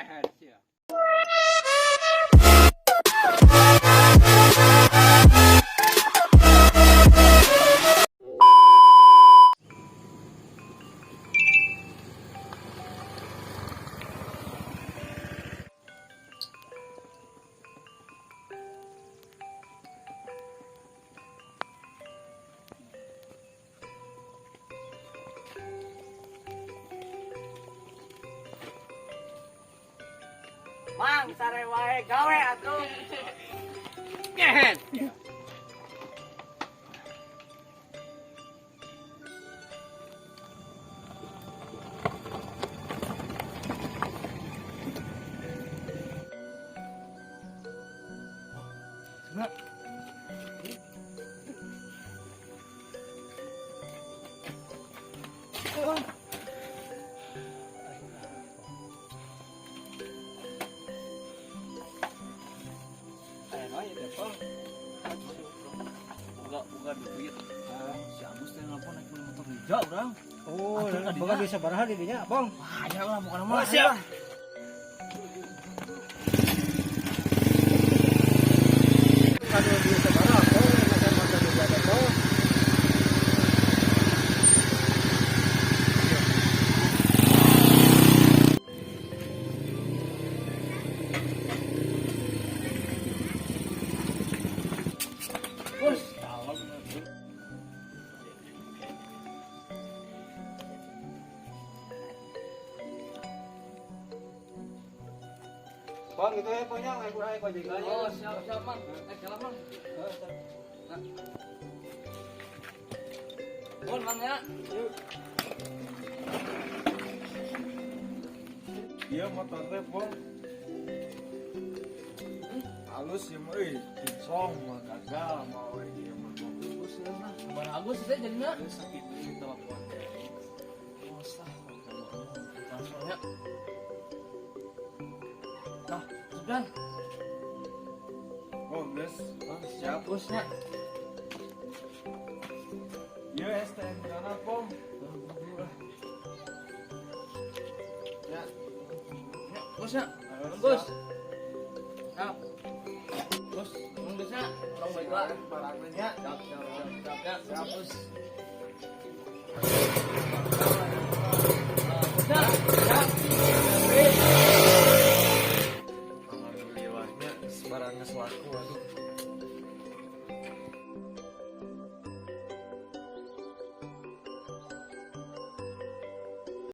Ngeher sia. Mang, sare wae gawe atuh. Ngeher. Aya naon ieu teh, Pong? Boga boga duit. Si Agus teh nelpon naik beli motor Ninja urang. Oh, Atuh, ka boga dinya. duit sabaraha di dinya, Pong? Wah, aya lah bukan mah. Oh, siap. Kado duit sabaraha, Pong? Makan motor Ninja teh, Pong. Bos, tahu. Pong, gitu ya, Pong, nya, ayo ayo gojekan. Oh, siap siap, Mang. Eh, jalan, Mang. Nah. Bon, Mang ya. Iya motor teh, Pong. Halus ya mah euy, kinclong mah gagal mau ieu mah. Bagus ya mah. Kabar Agus teh jadinya. Geus sakit deui telepon teh. Bos lah, Transfernya. Nah, sudah. Oh, geus. Siap. Bosnya. Ieu STNK-na, Pong. Ya. Ya, bosnya. Ayo, Bos. siap. Siap. Bos, ngomong bosnya. Orang baik lah. Barangnya. Siap, siap, siap, siap, ya. Siap, bos.